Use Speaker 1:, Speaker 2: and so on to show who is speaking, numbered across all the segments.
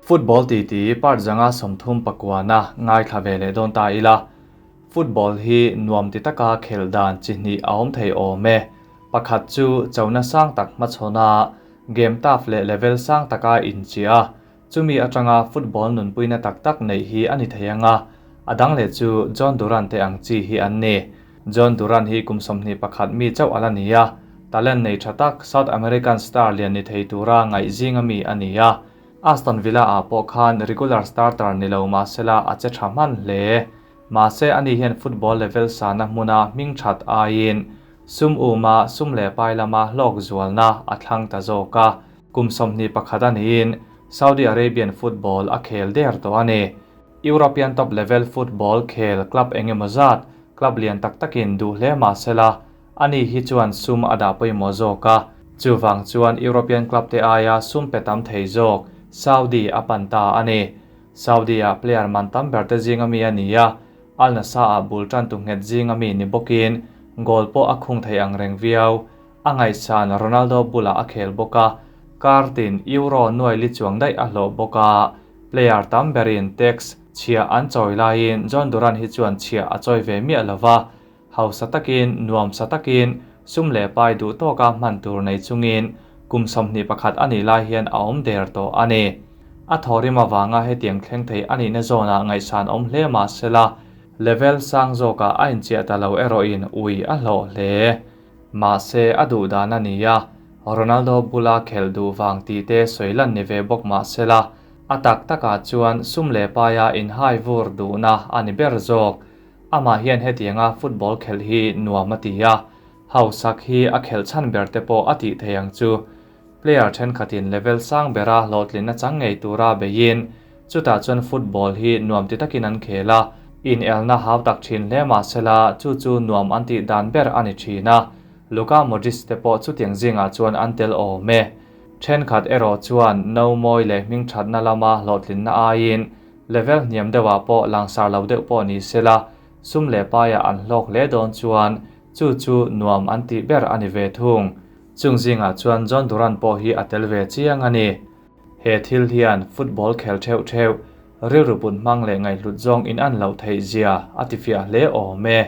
Speaker 1: Football titi part 530 na ngaithla ve leh dawn ta ila. Football hi nuam ti taka khelh dan chi hnih a awm thei awm e. Pakhat chu chona sang tak hmachhawna game tough leh level sang taka inchiah a, chumi atanga football nunpuina tak tak neih hi a ni thei ang a, a dang leh chu John Duran te ang chi hi an ni. John Duran hi kum 21 mi chauh a la ni a, talent nei tha tak South American star lian ni thei tura ngaih zinga mi a ni a. Aston Villa ah pawh khan regular starter ni lo mahsela a che tha hman hle. Mahse ani hian football level sana hmuna hming that aiin sum uma sum leh pai lama hlawk zualna a thlang ta zawk a. Kum 21 a niin Saudi Arabian football a khel der tawh a ni. European top level football khel club engemaw zat club lian tak takin duh hle mahsela ani hi chuan sum a dah pawimawh zawk a. Chuwang chuan European club te aia sum pe tam thei zawk Saudi a pan ta a ni. Saudi a player man tam ber te zinga mi a ni a, Al Nassr a bul tan tu nghet zinga mi ni bawkin goal pawh a khung thei ang reng viau. A ngaihsan Ronaldo bula a khel bawk a, kartin euro nuai li chuang daih a hlawh bawk a, player tam berin tax chhia an chawi laiin John Duran hi chuan chhia a chawi ve miah lova, hausa takin nuam sa takin sum leh pai duh tawka hman tur nei chungin kum 21 ani lai hian a awm der tawh a ni. A thawrim awanga hetiang thleng thei ani na zawna ngaihsan awm hle mahsela level sang zawka a inchiah ta lo erawhin ui a hlawh hle. Mahse a duh dan a ni a, Ronaldo bula khel duh wang ti te sawilan ni ve bawk mahsela a tak takah chuan sum leh paia inhai vur duhna a ni ber zawk. Amah hian hetianga football khel hi nuam a ti a, hausak hi a khel chhan ber te pawh a tih thei ang chu. Player thenkhatin level sang bera hlawhtlin na chang ngei tura beiin chutah chuan football hi nuam ti takin an khel a, in elna hau tak thin hle mahsela chu chu nuam an tih dan ber a ni thin a. Luka Modric te pawh chutiang zingah chuan an tel awm e. Thenkhat erawh chuan no mawi leh hming thatna lama hlawhtlin na aiin level hniam deuhah pawh langsar lo deuh pawh ni sela sum leh paia an hlawk hle dawn chuan chu chu nuam an tih ber a ni ve thung. Chung zingah chuan John Duran pawh hi a tel ve chiang a ni. He thil hian football khel theuh theuh rilru put hmang leh ngaihhlut zawng in an lo theih zia a ti fiah hle awm e.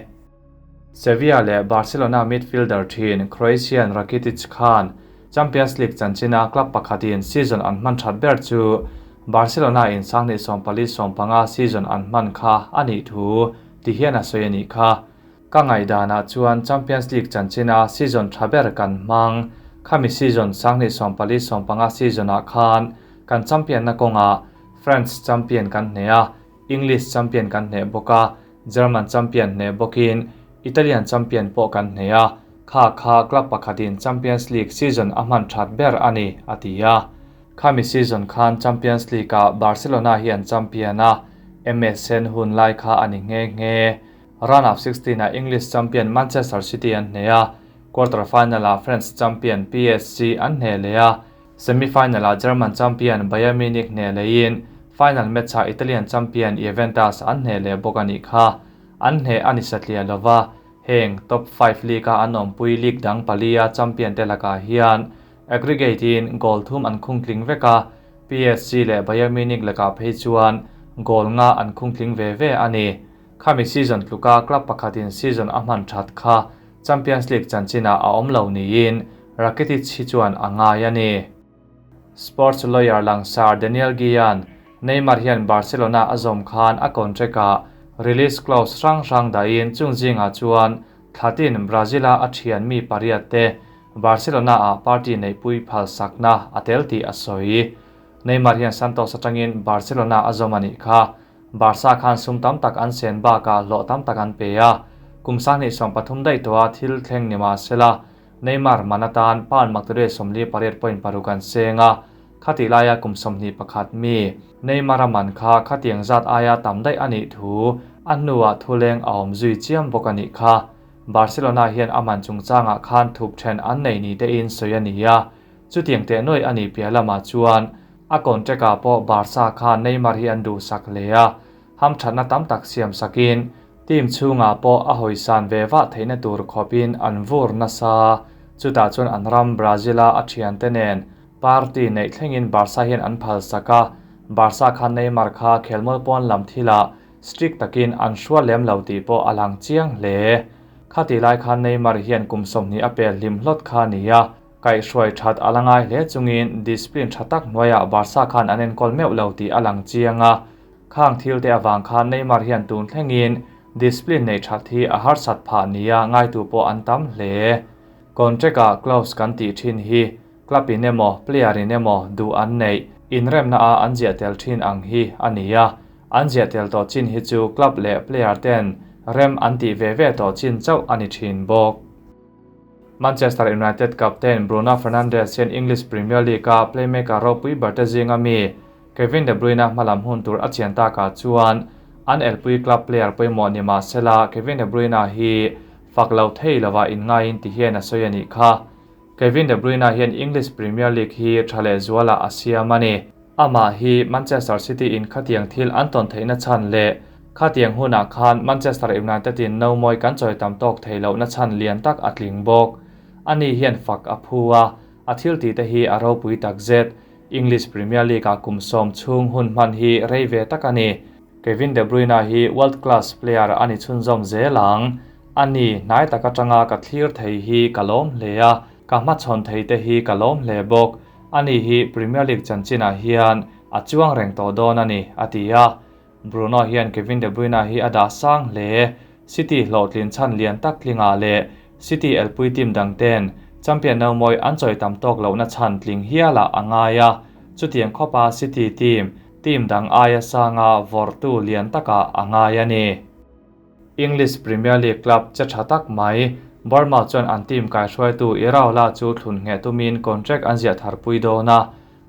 Speaker 1: Sevilla leh Barcelona midfielder thin Croatian Rakitic khan Champions League chanchina club pakhatin season an hman that ber chu Barcelona in 2014-15 season an hman kha ani thu ti hian a sawi ani kha. Ka ngaidana chuan Champions League chanchina season tha ber kan hmang khami season 2014-15 season ah khan kan champion na kawnga French champion kan hne a, English champion kan hne bawk a, German champion hne bawkin Italian champion pawh kan hne a, kha kha club pakhatin Champions League season a hman that ber ani a ti a. Khami season khan Champions League ah Barcelona hi an champion a, MSN hun lai kha ani nge nge. Round of 16 a English champion Manchester City an hne a, quarter final a French champion PSG an hne le a, semi-final a German champion Bayern Munich hne lein final match a Italian champion Juventus an hne le bawk ani kha. An hne ani satlia lova, heng top 5 league a an awmpui league dang palia champion te lakah hian aggregate in goal thum an khung tling vek a, PSG leh Bayern Munich lakah phei chuan goal nga an khung tling ve ve ani. Khami season tluka club pakhatin season a hman that kha Champions League chanchina a awm lo niin Rakitic hi chuan a ngai ani. Sports lawyer langsar Daniel Gian Neymar hian Barcelona a zawm khan a contract a release clause rang rang dain chung zinga chuan thlatin Brazil a a thian mi pariat te Barcelona a party nei pui phal sakna a tel ti a sawi. Neymar hian Santos atangin Barcelona a zawm ani kha. Barca khan sum tam tak an sen baka hlawh tam tak an pe a, kum 2023 daih tawha thil thleng ni mahsela Neymar manatan pan makture 48.6 an senga khati laia kum 21 mi Neymar a man kha khatiang zat aia tam daih ani thu a hnuah thuleng a awm zui chiam bawk ani kha. Barcelona hian a man chungchangah khan thup then an nei ni te in sawi ani a, chutiang teh nuai ani piah lamah chuan a contract ah pawh Barca khan Neymar hi an duh sak hle a, ham thatna tam tak siam sakin team chhungah pawh a hawisan ve vah theihna tur khawpin an vur nasa. Chutah chuan an ram Brazil a a thian te nen party neih thlengin Barca hian an phal sak a, Barca khan Neymar kha khelmual pawn lam thilah strict takin an hrual lem lo tih pawh a lang chiang hle. Khatih lai khan Neymar hian kum 20 a pel hlim hlawt kha a ni a, kaihhruai that a la ngai hle chungin discipline tha tak hnuaiah Barca khan an enkawl meuh lo tih a lang chiang a. Khang thil te avang khan Neymar hian tun thlengin discipline nei that hi a harsat phah nia ngaitu pawh an tam hle. Contract ah clause kan tih thin hi club in emaw player in emaw duh an neih inremna a an ziah tel thin ang hi a ni a, an ziah tel tawh chin hi chu club leh player ten rem an tih ve ve tawh chin chauh a ni thin bawk. Manchester United captain Bruno Fernandes hian English Premier League a playmaker ropui ber te zinga mi Kevin De Bruyne hmalam hun tur a chian takah chuan an elpui club player pawimawh ni mah sela Kevin De Bruyne hi fak lo thei lova inngaiin ti hian a sawi a nih kha. Kevin De Bruyne hian English Premier League hi tha leh zualah a siam a ni. Amah hi Manchester City in khatiang thil an tawn theihna chhan leh khatiang hunah khan Manchester United in no mawi kan chawi tam tawk thei lohna chhan lian tak a tling bawk. Ani hian fak a phu a, a thil tih te hi a ropui tak zet. English Premier League ah kum 10 chhung hun hman hi rei ve tak a ni. Kevin De Bruyne hi world class player a ni chhunzawm zel ang. Ani hnai tak atanga ka thlir thei hi ka lawm hle a, ka hmachhawn thei te hi ka lawm hle bawk. Ani hi Premier League chanchinah hian a chuang reng tawh dawn a ni, a ti a. Bruno hian Kevin De Bruyne hi a dah sang hle. City hlawhtlin chhan lian tak tlingah leh City elpui team dang ten champion no mawi an chawi tam tawk lohna chhan tling hialah a ngai a. Chutiang khawpa City team, team dang aia sanga vawrhtu lian takah a ngai a ni. English Premier League club che tha tak mai, Bournemouth chuan an team kaihruaitu Iraola chu thlun ngheh tumin contract an ziah tharpui dawn a.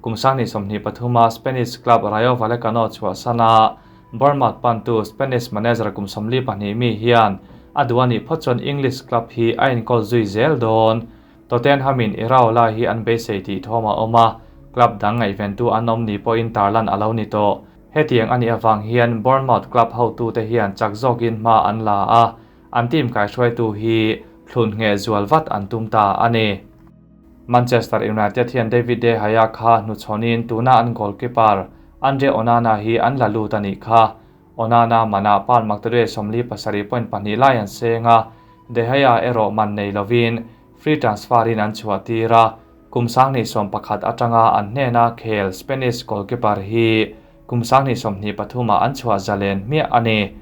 Speaker 1: Kum 2023 a Spanish club Rayo Vallecano chhuahsan a, Bournemouth pantu Spanish manager kum 42 mi hian a duh a nih phawt chuan English club hi a enkawl zui zel dawn. Tottenham in Iraola hi an beisei tih thawm a awm a, club dang ngaihventu an awm ni pawhin tarlan a lo ni tawh. Hetiang a nih avang hian Bournemouth club hotute hian chak zawkin hma an la a, an team kaihruaitu hi thlun ngheh zual vat an tum ta a ni. Manchester United hian David De Gea kha hnuchhawnin tuna an goalkeeper Andre Onana hi an la lut a nih kha. Onana manah Paul McTominay 47.2 lai an seng a, De Gea erawh man nei lovin free transfer in an chhuah tir a, kum 2021 atanga an hnena khel Spanish goalkeeper hi kum 2023 ah an chhuah zalen hmiah a ni.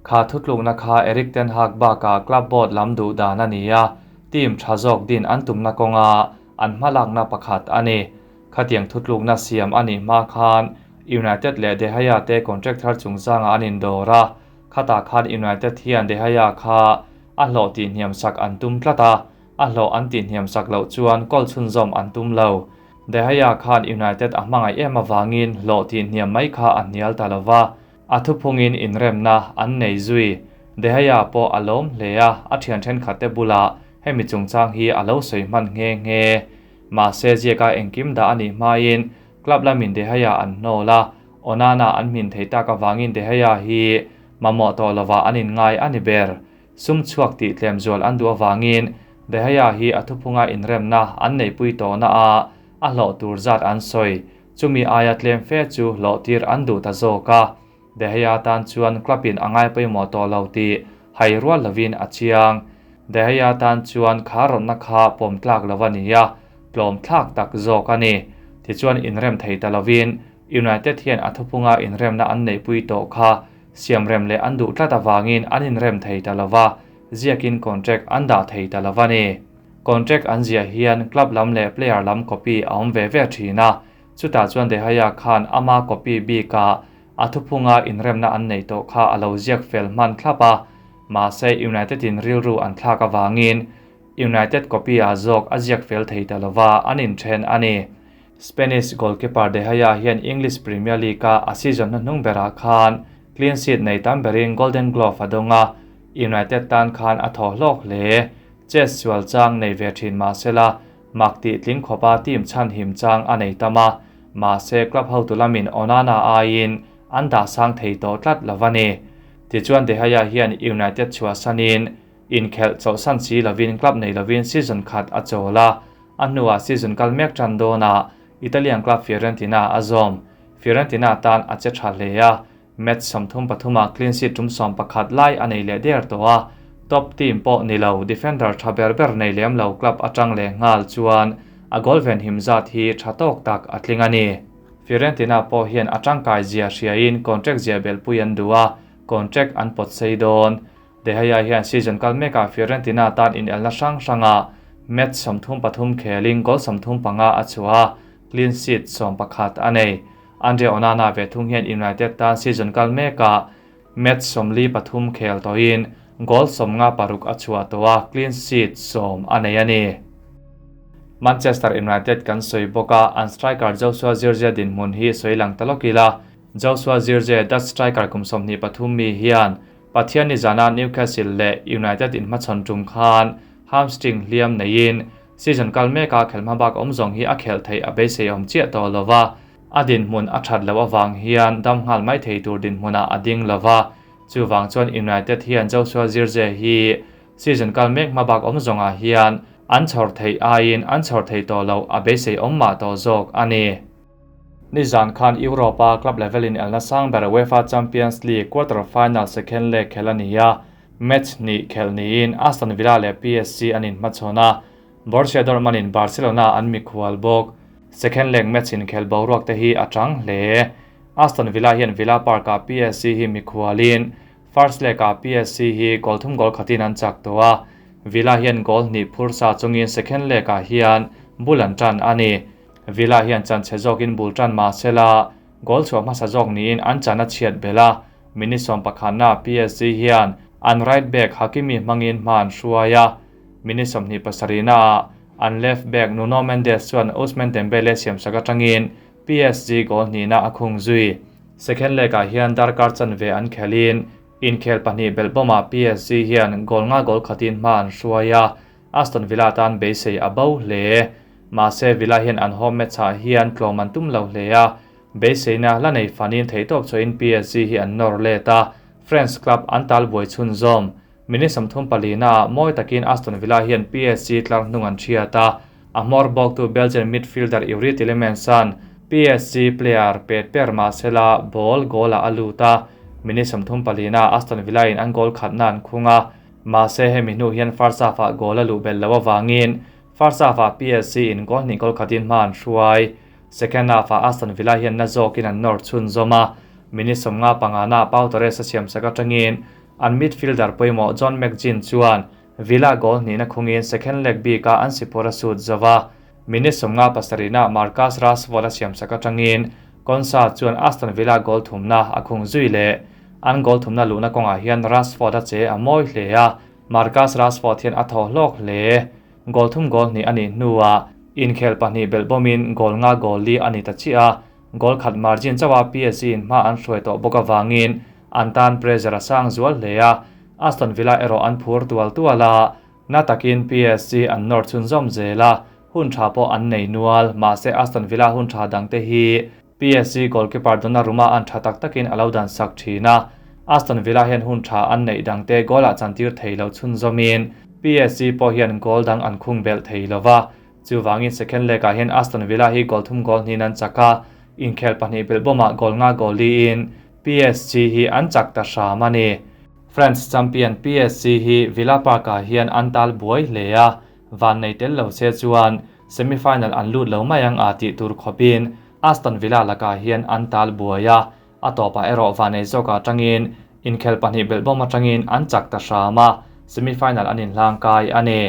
Speaker 1: Kha thutlukna kha Erik ten Hag baka club board lam duh dan a ni a, team tha zawk din an tumna kawnga an hmalakna pakhat a ni. Khatiang thutlukna siam a nih hma khan United leh De Gea te contract thar chungchanga an indawr a, khatah khan United hian De Gea kha a hlawh tih hniam sak an tum tlat a, a hlawh an tih hniam sak loh chuan goal chhunzawm an tum lo. De Gea khan United a hmangaih em avangin hlawh tih hniam mai kha a hnial ta lova, a thuphungin inremna an nei zui. De Gea pawh a lawm hle a, a thian thenkhat te bulah hemi chungchang hi a lo sawi hman nghe nghe. Mahse ziaka engkim dah a nih hmain club lamin De Gea an hnawl a, Onana an hmin thei tak avangin De Gea hi mamawh tawh lovah an inngai a ni ber. Sum chhuak tih tlem zual an duh avangin De Gea hi a thuphunga inremna an neihpui tawhna a, a hlawh tur zat an sawi. Chumi aia tlem fe chu hlawh tir an duh ta zawk a. De Gea tan chuan club in a ngai pawimawh tawh lo tih hai rual lovin a chiang. De Gea tan chuan kha rawtna kha pawm tlak lo a ni a, tlawm thlak tak zawk a ni. Tichuan inrem thei ta lovin United hian a thuphunga inremna an neihpui tawh kha siamrem leh an duh tlat avangin an inrem thei ta lova, ziakin contract an dah thei ta lova ni. Contract an ziah hian club lam leh player lam copy a awm ve ve thin a, chutah chuan De Gea khan ama copy bikah a thuphunga inremna an nei tawh kha a lo ziak fel hman thlap a, mahse United in rilru an thlak avangin United copy ah zawk a ziak fel thei ta lova an inthen a ni. Spanish goalkeeper De Gea hian English Premier League a a season hnuhnung berah khan clean sheet nei tam berin Golden Glove a dawng a, United tan khan a thaw hlawk hle. Chess sual chang nei ve thin mahsela mak tih tling khawpa team chhan him chang a nei tam a, mahse club hotu lamin Onana aiin an dah sang thei tawh tlat lova ni. Tichuan De Gea hian United chhuahsanin inkhelh chawlhsan si lovin club nei lovin season khat a chawl a, a hnuah season kal mek tan dawnah Italian club Fiorentina a zawm. Fiorentina tan a che tha hle a, match 33 ah clean sheet tum 11 lai a nei leh der tawh a, top team pawh ni lo defender tha ber ber nei lem lo club atang leh nghal chuan a goal ven him zat hi tha tawk tak a tling a ni. Fiorentina pawh hian a tangkai zia hriain contract zia belpui an duh a, contract an pawt sei dawn. De Gea hian season kal mekah Fiorentina tan inelna hrang hranga match 33 khelin goal 35 a chhuah a, clean sheet 11 a nei. Andre Onana ve thung hian United tan season kal mekah match 43 khel tawhin goal 56 a chhuah tawh a, clean sheet 10 a nei a ni. Manchester United kan sawi bawk a, an striker Joshua Zirkzee dinhmun hi sawi lang ta lawk ila. Joshua Zirkzee Dutch striker kum 23 mi hian Pathian ni zana Newcastle leh United inhmachhawn tum khan hamstring hliam neiin season kal meka khelhma bak awm zawng hi a khelh theih a beisei awm chiah tawh lova, a dinhmun a that loh awang hian dam nghal mai thei tur dinhmunah a ding lova, chuwang chuan United hian Joshua Zirkzee hi season kal mek hma bak awm zawngah hian an chhawr theih aiin an chhawr thei tawh loh a beisei awm mah tawh zawk a ni. Nizan khan Europa club level in elna sang ber UEFA Champions League quarter final second leg khel a ni a, match ni khel niin Aston Villa leh PSG an inhmachhawn a, Borussia Dortmund in Barcelona an mikhual bawk. Second leg match in khel boruak te hi a tang hle. Aston Villa hian Villa Park-ah PSG hi mikhualin first leg-ah PSG hi goal thum goal khatin an chak tawh a, Villa hian goal hnih phur sa chungin second leg-ah hian bul an tan a ni. Villa hian chan che zawkin bul tan mah sela goal chhuah hmasa zawk niin an chan a chhiat bel a, minute 11 na PSG hian an right back Hakimi hmangin hma an hruai a, minute 27 na an left back Nuno Mendes chuan Ousmane Dembele siam sak atangin PSG goal hnihna a khung zui. Second leg-ah hian darkar chanve an khelin inkhel pahnih belhbawmah PSG hian goal nga goal khatin hma an hruai a, Aston Villa tan beisei a bo hle. Mahse Villa hian an home match-ah hian tlawm an tum lo hle a, beiseina la nei fanin theitawp chawin PSG hi an nawr let a, French club an tal buai chhun zawm. Minute 34 na mawi takin Aston Villa hian PSG tlar hnung an thiat a, a hmawr bawk tu Belgian midfielder Youri Tielemans an PSG player pet per mahsela ball goal a lut a, minute 34 na Aston Villa in an goal khatna an khung a, mahse hemi hnu hian first half-ah goal a luh bel lo awangin first half-ah PSG in goal hnih goal khatin hma an hruai. Second half-ah Aston Villa hian na zawkin an nawr chhun zawm a, minute 55 na Pau Torres a siam sak atangin an midfielder pawimawh John McGinn chuan Villa goal hnihna khungin second leg bika an sipur a sut zawa, minute 57 na Marcus Rashford a siam sak atangin Konsa chuan Aston Villa goal thumna a khung zui leh. An goal thumna luhna kawngah hian Rashford a che a mawi hle a, Marcus Rashford hian a thaw hlawk hle. Goal thum goal hnih a nih hnuah inkhel pahnih belhbawmin goal nga goal li a ni ta chiah a, goal khat margin chawa PSG in hma an hruai tawh bawk awangin an tan pressure a sang zual hle a, Aston Villa erawh an phur tual tual a, na takin PSG an nawr chhun zawm zel a, hun tha pawh an nei nual, mahse Aston Villa hun tha dangte hi PSG goalkeeper Donnarumma an tha tak takin a lo dan sak thin a, Aston Villa hian hun tha an neih dangte goal ah chantir thei lo chhun zawmin PSG pawh hian goal dang an khung belh thei lova, chuwangin second leg ah hian Aston Villa hi goal thum goal hnin an chak a, inkhel pahnih belhbawmah goal nga goal li in PSG hi an chak ta hram a ni. France champion PSG hi Villa Park ah hian an tal buai hle a, van nei tel lo che chuan semi-final an lut lo mai ang a tih tur khawpin Aston Villa lakah hian an tal buai a, a tawpah erawh van nei zawk atangin inkhel pahnih belhbawm atangin an chak ta hram a, semi-final an inhlang kai a ni.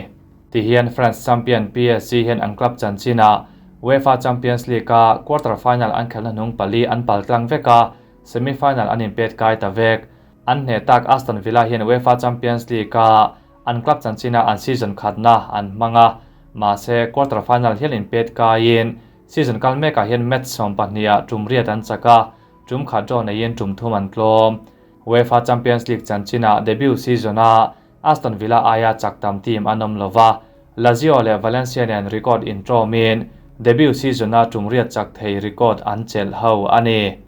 Speaker 1: Ti hian France champion PSG hian an club chanchinah UEFA Champions League a quarter final an khelna hnung pali an pal tlang vek a, semi-final an inpet kai ta vek. An hne tak Aston Villa hian UEFA Champions League a an club chanchina an season khatna an hmanga, mahse quarter final hian inpet kaiin season kal mekah hian match 12 ah tum riat an chak a, tum khat draw neiin tum thum an tlawm. UEFA Champions League chanchina debut season a Aston Villa aia chak tam team an awm lova, Lazio leh Valencia nen record in tawmin debut season a tum riat chak thei record an chelh ho a ni.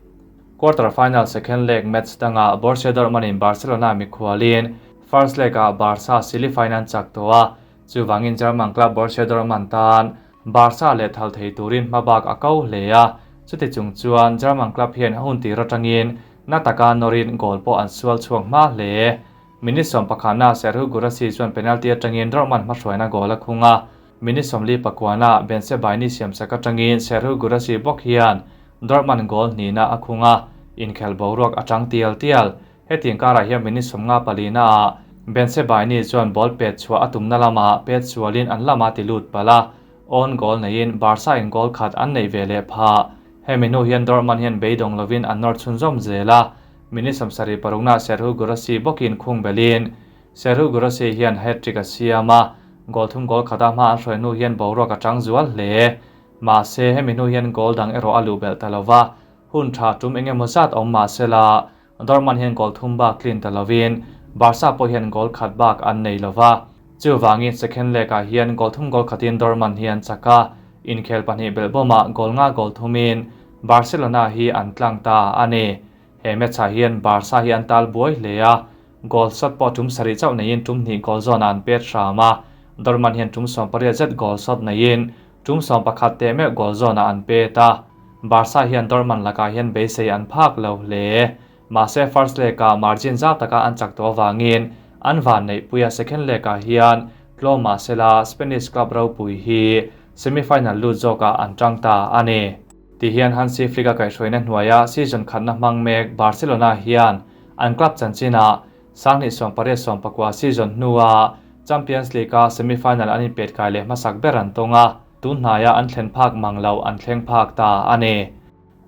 Speaker 1: Quarter final second leg match danga Borussia Dortmund in Barcelona mikhualin first leg ah Barca sili final chak tawh a, chuwangin German club Borussia Dortmund tan Barca leh thal thei turin hmabak a ko hle a, Chuti chung chuan German club hian a hun tir atangin na taka nawrin goal pawh an sual chhuak hma hle. Minute 11na Serhou Guirassy chuan penalty atangin Dortmund hmahruaina goal a khung a. Minute 49na Bensebaini siamsak atangin Serhou Guirassy bawk hian Dortmund goal hnihna a khung a, inkhel boruak a tang tial tial. Hetiang karah hian minute 54naah Bensebaini chuan ball pet chhuah a tumna lamah pet sualin an lama ti lut palh a, own goal neiin Barca in goal khat an neih ve leh phah. Hemi hnu hian Dortmund hian beidawng lovin an nawr chhunzawm zel a, minute 76na Serhou Guirassy bawkin khung belhin Serhou Guirassy hian hat-trick a siam a, goal thum goal khata hma an hruai hnu hian boruak a tang zual hle. Mahse, hemi hnu hian goal dang erawh a luh belh ta lova, hun tha tum eng emaw zat awm mahsela Dortmund hian goal thum bak tlin ta lovin Barca pawh hian goal khat bak an nei lova. Chuvangin second leg ah hian goal thum goal khatin Dortmund hi an chak a, inkhel pahnih belh bawmah goal nga goal thumin Barcelona hi an tlang ta a ni. He match ah hian Barca hi an tal buai hle a, goal shot pawh tum sarih chauh neiin tum hnih goal zawn ah an pet hram a, Dortmund hian tum 18 zet goal shot neiin tum 11 teh meuh goal zawn ah an pet a. Barca hian Dortmund lakah hian beisei an phak lo hle. Mahse first leg ah margin zau taka an chak tawh avangin an van neihpuia second leg ah hian tlawm mahsela Spanish club ropui hi semi-final lut zawkah an tang ta a ni. Ti hian Hansi Flick a kaihhruaina hnuaia season khatna hmang mek Barcelona hian an club chanchinah 2018-19 season hnua Champions League a semi-final an inpet kai leh hmasak ber an tawng a, tun hnaia an thlen phak mang lo an thleng phak ta a ni.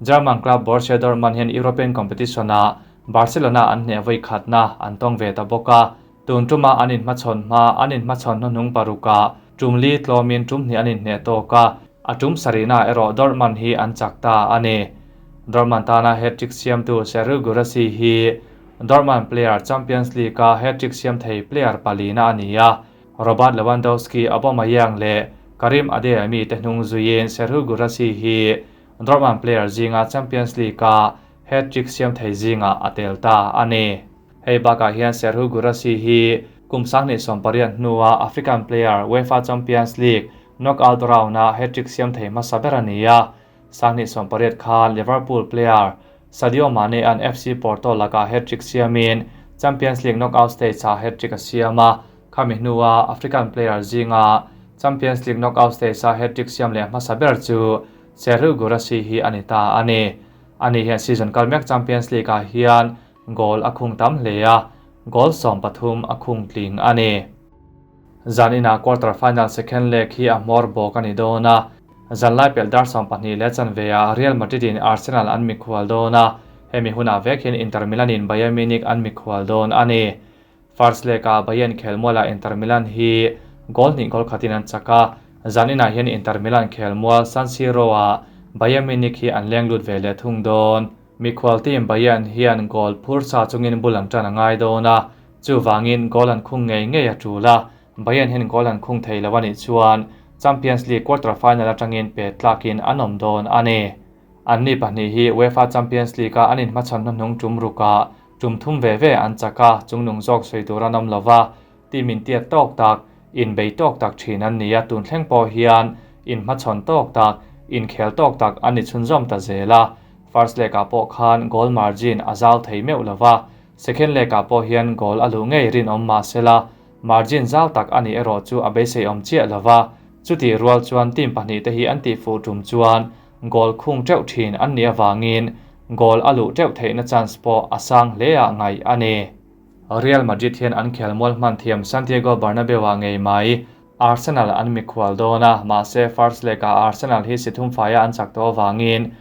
Speaker 1: German club Borussia Dortmund hian European competition-ah Barcelona an hneh vawi khatna an tawng ve ta bawk a, tun tuma an inhmachhawn hma an inhmachhawn hnuhnung parukah tum li tlawmin tum hnih an inhneh tawk a, a tum sarihna erawh Dortmund hi an chak ta a ni. Dortmund tana hat-trick siamtu Serhou Guirassy hi Dortmund player Champions League-a hat-trick siam thei player palina a ni a, Robert Lewandowski, Aubameyang leh Karim Adeyemi te hnung zuiin Serhou Guirassy hi Dortmund player zinga Champions League-a hat-trick siam thei zingah a tel ta a ni. Hei bakah hian Serhou Guirassy hi kum 2018 hnua African player UEFA Champions League knockout round-a hat-trick siam thei hmasa ber a ni a, 2018 khan Liverpool player Sadio Mane an FC Porto lakah hat-trick siamin Champions League knockout stage-ah hat-trick a siam a, khami hnua African player zinga Champions League knockout stage-a hat-trick siam leh hmasa ber chu Serhou Guirassy hi a ni ta a ni. Ani hian season kal mek Champions League-ah hian goal a khung tam hle a, goal 13 a khung tling a ni. Zan inah quarter final second leg hi a hmawr bawk a ni dawn a, zanlai pelh dar 12 leh chanveah Real Madrid in Arsenal an mikhual dawn a, hemi hunah vek hian Inter Milan in Bayern Munich an mikhual dawn a ni. First leg ah Bayern khelmualah Inter Milan hi goal hnih goal khatin an chak a, zan inah hian Inter Milan khelmual San Siro ah Bayern Munich hi an leng lut ve leh thung dawn. Mikhual team Bayern hian goal phur sa chungin bul an tan a ngai dawn a, chuvangin goal an khung ngei ngei a tul a, Bayern hian goal an khung thei lo a nih chuan Champions League quarter final atangin pet tlakin an awm dawn a ni. Anni pahnih hi UEFA Champions League a an inhmachhawn hnuhnung tum rukah tum thum ve ve an chak a, chungnung zawk sawi tur an awm lova, team intiat tawk tak, inbei tawk tak thin an ni a, tun thleng pawh hian inhmachhawn tawk tak, inkhel tawk tak an ni chhunzawm ta zel a. First leg ah pawh khan goal margin a zau thei meuh lova, second leg ah pawh hian goal a luh ngei rinawm mahsela margin zau tak a nih erawh chu a beisei awm chiah lova, chutih rual chuan team pahnih te hi an tihfuh tum chuan goal khung teuh thin an nih avangin goal a luh teuh theihna chance pawh a sang hle ah ngaih a ni. Real Madrid hian an khelmual hman thiam Santiago Bernabeu ah ngei mai Arsenal an mikhual dawn a, mahse first leg ah Arsenal hi si thum faia an chak tawh avangin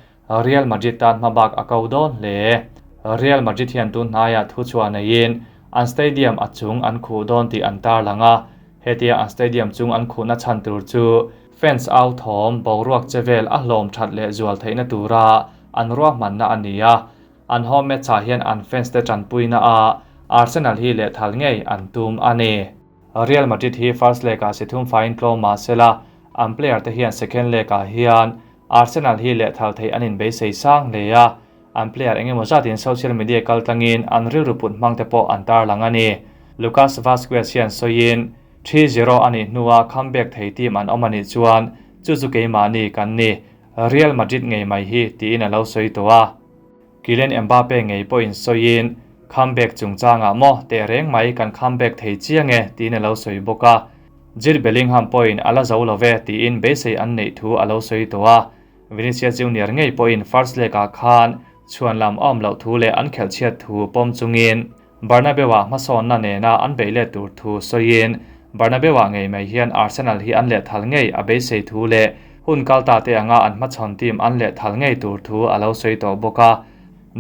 Speaker 1: Real Madrid tan hmabak a ko dawn hle. Real Madrid hian tun hnaiah thu chhuah neiin an stadium a chung an khuh dawn tih an tarlang a, hetia an stadium chung an khuhna chhan tur chu fans au thawm boruak che vel a hlawm that leh zual theihna tura an ruahmanna a ni a, an home match ah hian an fans te tanpuina a Arsenal hi lehthal ngei an tum a ni. Real Madrid hi first leg ah si thum faiin tlawm mahsela an player te hian second leg ah hian Arsenal hi lehthal theih an inbeisei sang hle a, an player engemaw zatin social media kaltlangin an rilru put hmang te pawh an tarlang a ni. Lucas Vazquez hian sawiin, 3-0 a nih hnua comeback thei team an awm a nih chuan chu chu keimahni kan ni. Real Madrid ngei mai hi tiin a lo sawi tawh a. Kylian Mbappe ngei pawhin sawiin, Comeback chungchangah maw teh reng mai kan comeback thei chiang e tiin a lo sawi bawk a. Jude Bellingham pawhin a la zo lo ve tiin beisei an neih thu a lo sawi tawh a. Vinicius Junior ngei pawhin first leg-ah khan chhuan lam a awm loh thu leh an khelh chhiat thu pawm chungin Bernabeu-ah hmasawnna nena an beih let tur thu sawiin Bernabeu-ah ngei mai hian Arsenal hi an lehthal ngei a beisei thu leh hun kal ta te anga an hmachhawn team an lehthal ngei tur thu a lo sawi tawh bawk a.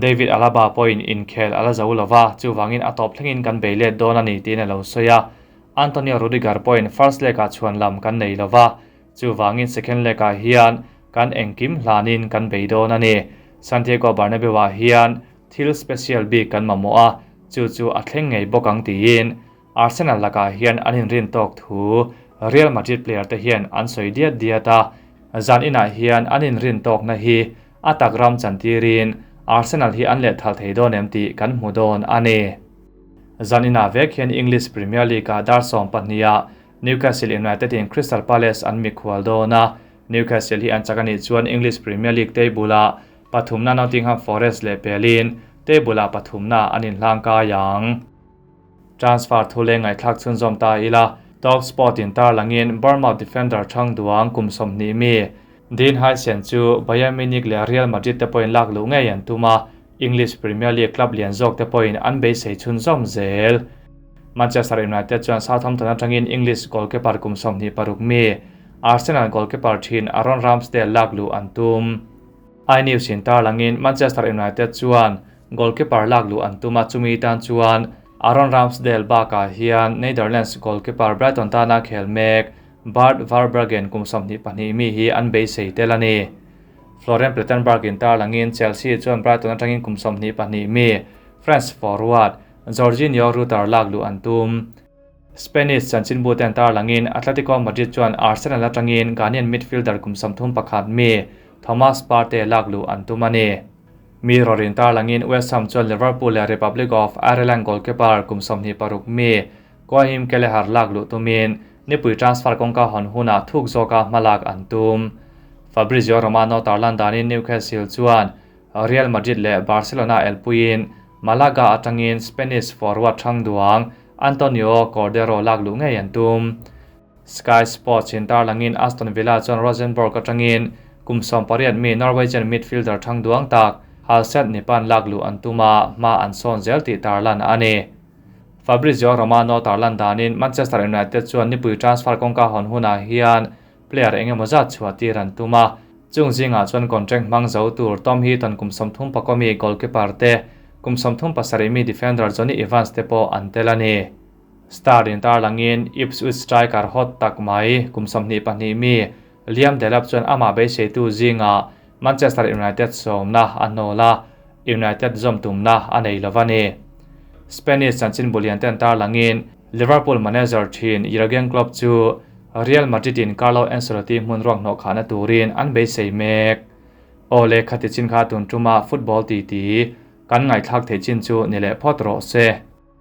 Speaker 1: David Alaba pawhin inkhel a la zo lo va, chuvangin a tawp thlengin kan bei let dawn a ni tiin a lo sawi a. Antonio Rudiger pawhin first leg-ah chhuan lam kan nei lo va, Chuvangin second leg-ah hian kan engkim hlanin kan bei dawn a ni. Santiago Bernabeu-ah hian thil special bik kan mamawh a, chu chu a thleng ngei bawk ang tiin Arsenal lakah hian an inrin tawk thu Real Madrid player te hian an sawi diat diat a. Zan inah hian an inrin tawkna hi a tak ram chantirin Arsenal hi an lehthal thei dawn em tih kan hmu dawn a ni. Zan inah vek hian English Premier League-ah dar 12-ah Newcastle United in Crystal Palace an mikhual dawn a, Newcastle hi an chak a nih chuan English Premier League table-ah pathumna Nottingham Forest leh pelin table-ah pathumna an inhlang kai ang. Transfer thu leng ngaihthlak chhunzawm ta ila, Talk Sport in tarlangin Bournemouth defender Chang Duang kum 20 mi Dean Huijsen chu Bayern Munich leh Real Madrid te pawhin lak luh ngei an tum a, English Premier League club lian zawk te pawhin an beisei chhunzawm zel. Manchester United chuan Southampton atangin English goalkeeper kum 26 mi Arsenal goalkeeper thin Aaron Ramsdale lak luh an tum. iNews in tarlangin Manchester United chuan goalkeeper lak luh an tum a, chumi tan chuan Aaron Ramsdale bakah hian Netherlands goalkeeper Brighton tana khel mek Bart Verbruggen kum 22 mi hi an beisei tel a ni. Florian Plettenberg in tarlangin Chelsea chuan Brighton atangin kum 22 mi French forward Georginio Rutter lak luh an tum. Spanish chanchinbu ten tarlangin Atletico Madrid chuan Arsenal atangin Ghanaian midfielder kum 31 mi Thomas Partey lak luh an tum a ni. Mirror in tarlangin West Ham chuan Liverpool leh Republic of Ireland goalkeeper kum 26 mi Caoimhin Kelleher lak luh tumin nipui transfer kawngka hawn hunah thuk zawka hmalak an tum. Fabrizio Romano tarlan danin Newcastle chuan Real Madrid leh Barcelona elpuiin Malaga atangin Spanish forward thang duang Antonio Cordero lak luh ngei an tum. Sky Sports in tarlangin Aston Villa chuan Rosenborg atangin kum 18 mi Norwegian midfielder thang duang tak Halset Nipan lak luh an tuma hma an sawn zel tih tarlan a ni. Fabrizio Romano tarlan danin Manchester United chuan nipui transfer kawngka hawn hunah hian player engemaw zat chhuah tir an tuma chung zingah chuan contract hmang zo tur Tom Heaton kum 34 mi goalkeeper te kum 37 mi defender Jonny Evans te pawh an tel a ni. Star in tarlangin Ipswich striker hot tak mai kum 22 mi Liam Delap chuan ama beiseitu zinga Manchester United sawmna a hnawla United zawm tumna a nei lo a ni. Spanish chanchin bulian ten tarlangin Liverpool manager thin Jurgen Klopp chu Real Madrid in Carlo Ancelotti hmun ruak hnawh khahna turin an beisei mek. Awle khati chin kha tun tuma football ti ti kan ngaithlak thei chin chu ni leh phawt rawh se.